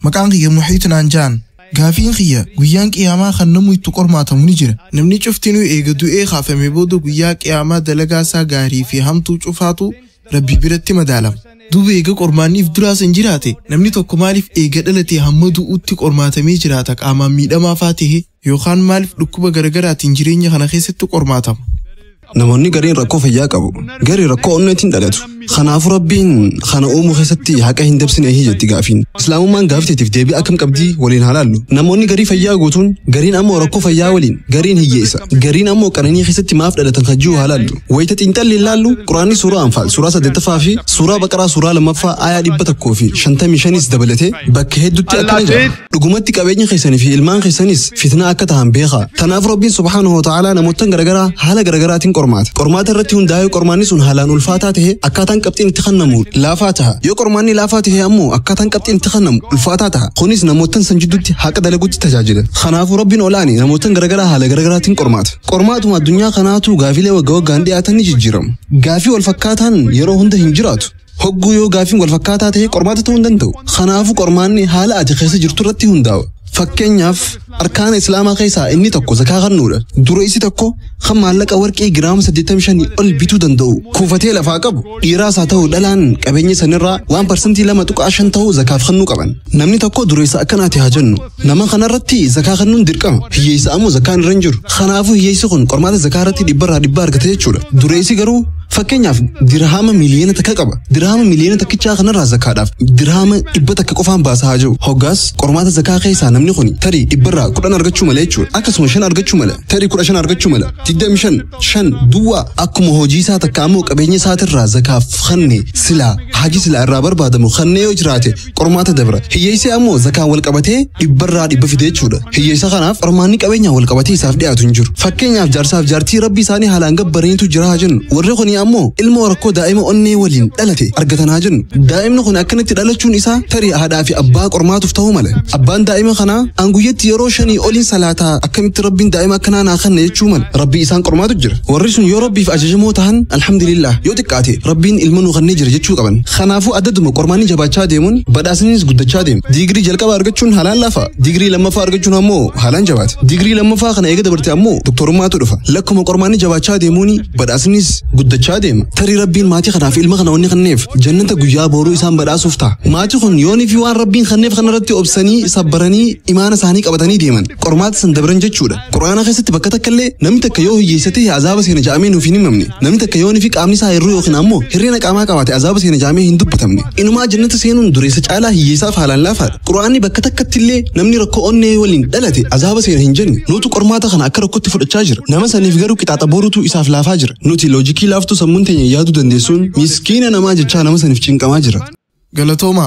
Maqaan kiyya Muhiit naan ja'an. Gaafiin kiyya guyyaan qiyaamaa kan namni itti qormaatamu ni jira. Namni cuftinuu eega du'ee kaafame booda guyyaa qiyaamaa dalagaa isaa gaarii fi hamtuu cufaatu Rabbi biratti madaalama. Duuba eega qormaanniif duraas hin jiraate namni tokko maaliif eega dhalatee hamma du'utti qormaatamee jiraata qaamaan miidhamaa faa ta'e yookaan maaliif dhukkuba garagaraatiin jireenya kana keessatti qormaatama? Namoonni gariin rakkoo fayyaa qabu. Garii rakkoo onneetiin dhalatu. Kanaafuu Rabbiin kana uumuu keessatti haqa hin dabsine jetti gaafiin. Islaamummaan gaafiteetiif deebii akkam qabdii waliin haa laallu. Namoonni garii fayyaa guutuun, gariin ammoo rakkoo fayyaa waliin, gariin hiyyeessa, gariin ammoo qananii keessatti maaf dhalatan kan jiru haa laallu. Wayita xiinxalli laallu Quraanni suuraa Anfaal suuraa 8ffaa fi suuraa Baqaraa suuraa 2ffaa aayaa 155 dabalatee bakka hedduutti akkana jedha. Dhugumatti qabeenya keessanii fi ilmaan keessanis fitnaa akka tahan beekaa. Kanaaf Rabbiin subhaanahu wa ta'aalaa namoota garagaraa haala garagaraatiin qormaata. Qormaata irratti hundaa'ee qormaanni sun haalaan ulfaataa ta'e akkaataan qabxiin itti kennamu laafaa ta'a. Yoo qormaanni laafaa ta'e ammoo akkaataan qabxiin itti kennamu ulfaataa ta'a. Kunis namoota san jidduutti haqa dalaguutti tajaajila. Kanaafuu Rabbiin olaane namoota garagaraa haala garagaraatiin qormaata. Qormaatuma addunyaa kanaatu gaafilee waggaa waggaan dhiyaatan ni jijjiiramu. Gaafii wal fakkaataan yeroo hunda hin jiraatu. Hogguu yoo gaafiin wal fakkaataa ta'e qormaata ta'uu hin danda'u. Kanaafuu qormaanni haala ati keessa jirtu irratti hundaa'a. Fakkeenyaaf arkaana Islaamaa keessaa inni tokko zakaa kennuudha. Dureessi tokko kan maallaqa warqii giraama 85 ol bituu danda'u kuufatee lafaa qabu dhiiraas haa ta'u dhalaan qabeenya sanirraa waan 2.5% ta'u zakaaf kennuu qaban. Namni tokko dureessa akkanaati haa jennu. Nama kanarratti zakaa kennuun dirqama. Hiyyeessa ammoo zakaan irra hin jiru. Kanaafuu hiyyeessi kun qormaata zakaa irratti 100% argate jechuudha. Dureessi garuu fakkeenyaaf dirhama miliyoona 1 qaba. Dirhama miliyoona 1 kanarraa zakaadhaaf dirhama 100 qofaan baasa haa jiru. Hoggaas qormaata zakaa keessaa namni kun tarii 10% argachuu mala jechuudha. Akkasuma 5 argachuu mala. Tarii 15 argachuu mala. 25 5 duwwaa akkuma hojii isaa takka ammoo qabeenya isaatirraa zakaaf kenne silaa haji silaa irraa barbaadamu kenne yoo jiraate qormaata dabra. Hiyyeessi ammoo zakaan wal qabatee 100% fide jechuudha. Hiyyeessa kanaaf qormaanni qabeenyaan wal qabatee isaaf dhiyaatu hin jiru. Fakkeenyaaf jaarsaaf jaartii rabbi isaanii haalaan gabbaraniitu jira haa jennu. Warri kun ammoo ilma rakkoo daa'ima onnee waliin dhalate argatan haa jennu. Daa'imni kun akkanatti dhalachuun isaa tarii haadhaa fi abbaa qormaatuuf ta'uu mala. Abbaan daa'ima kanaa anguyyatti yeroo 5 oliin salaataa akkamitti rabbiin daa'ima akkanaa naa kenne jechuu mala. Rabbi isaan qormaatu jira. Warri sun yoo rabbiif ajajamoo tahan alhamdulillah yoo xiqqaate rabbiin ilma nuu kennee jira jechuu qaban. Kanaafuu addaduma qormaanni jabaachaa deemuun badhaasnis guddachaa deema. Digirii jalqaba argachuun haalaan laafa. Digirii lammaffaa argachuun ammoo haalaan jabaata. Digirii lammaffaa kana eega dabarte ammoo doktorummaatu dhufa. Lakkuma qormaanni jabaachaa deemuun badhaasnis guddachaa deema. Tarii rabbiin maatii kanaaf ilma kana wanni kenneef jannata guyyaa boruu isaan badhaasuuf ta'a. Maatii kun yoonii fi waan rabbiin kenneef kanarratti obsanii sabbaranii imaana isaanii qabatanii deeman. Qormaata san dabran jechuudha. Quraana keessatti bakka takka illee namni takka yoo hiyyeessate azaaba seena ja'amee nuuf hin himamne. Namni takka yoonii fi qaamni isaa hir'uu yookiin ammoo hir'ina qaamaa qabaate azaaba seena ja'amee hin dubbatamne. Inumaa jannata seenuun dureessa caalaa hiyyeessaaf haalaan laafaadha. Quraanni bakka takkatti illee namni rakkoo onnee waliin dhalate azaaba seena hin jenne. Nutu qormaata kana akka rakkootti fudhachaa jira. Nama saniif garuu qixaaxa boruutu isaaf laafaa jira. Nuti loojikii laaftuu sammuun teenya yaaduu dandeessuun miskiina namaa jechaa nama saniif cinqamaa jira. Galatooma.